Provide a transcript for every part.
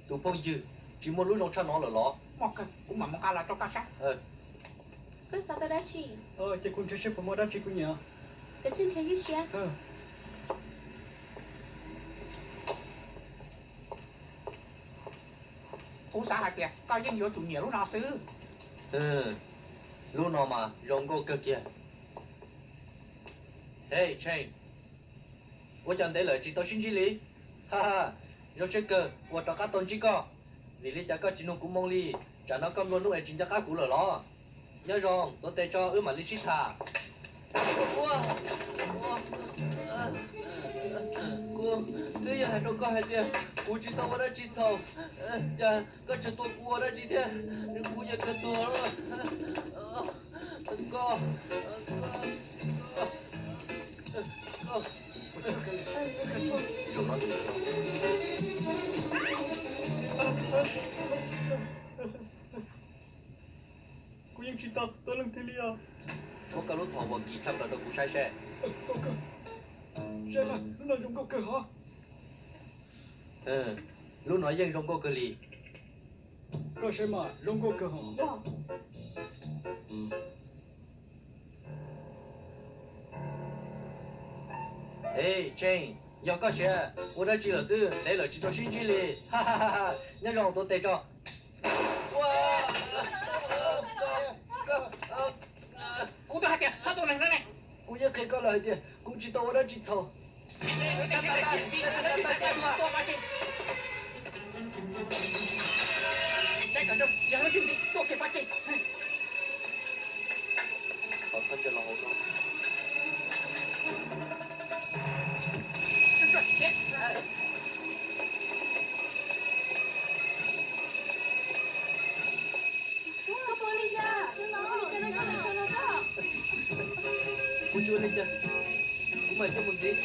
Tus phooj ywg, tsis muaj lub zoo tshaj no lawm los? Muaj kawg, kuv mam mus nqa los rau koj saib. Koj xav tau dab tsi? Ces kuv nrhiav seb puas muaj dab tsi kuv nyiam. Koj tsis nrhiav ywj siab. Kuv xav hais tias koj yeej yuav tsum nyiam lub no xwb. Lub no mas zoo nkauj kawg kiag. Hej Tsheej, ua cas ntev lawm tsis tau sib ntsib li? Ha ha, zoo siab kawg uas rov qab tau ntsib koj. Vim li cas koj tsis nug kuv moo li? Tsam no koj nplua nuj es tsis nco qab kuv lawm los? Nyob zoo, tuav tes tso wb mam li sib tham. Ua, ua, kuv twb yog hais rau koj hais tias kuv tsis tau ua dab tsi txhaum, cas koj tseem tua kuv ua dab tsi thiab? Kuv yog kawg tuag lawm. Koj, koj, koj. Kuv yeej tsis tau tua leej twg li os. Muab koj lub thom uas kim tshaj plaws rau kuv saib seb. Tau kawg. Saib mas, lub no zoo nkauj kawg hov. Lub no yeej zoo nkauj kawg li. Koj saib mas, zoo nkauj kawg hov. Ej, Tsheej, yog koj siav, ua dab tsi lawm xwb, ntev lawm tsis tau sib ntsib li. Nyob zoo, tuav tes tso. Kuv twb hais tias txhob tua neeg na ne. Kuv yeej qhia koj lawm hais tias kuv tsis tau ua dab tsi txhaum. Kuv tsis ua li cas, kuv mam coj mus ntxiv,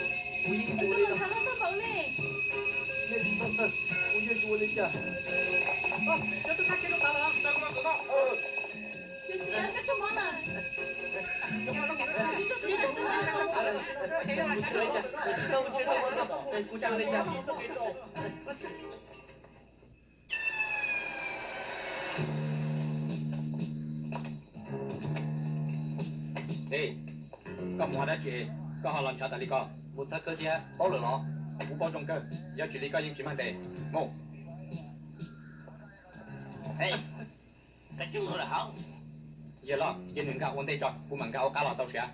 kuv yeej tsis ua li cas. Nej tsis txhob txhawj, kuv yeej tsis ua li cas. Kuv tsis ua li cas, kuv tsis ua li cas. Ej, koj mus ua dab tsi koj ho los ntshav tas li ko? Mus txhav kawg thiab, paub lawm los? Kuv paub zoo kawg, yog tsis li koj yeej tsis mag ntes. Mus. Yawg loj, cia nws nkag ua ntej tso, kuv mam nkag ua qab los tau siav.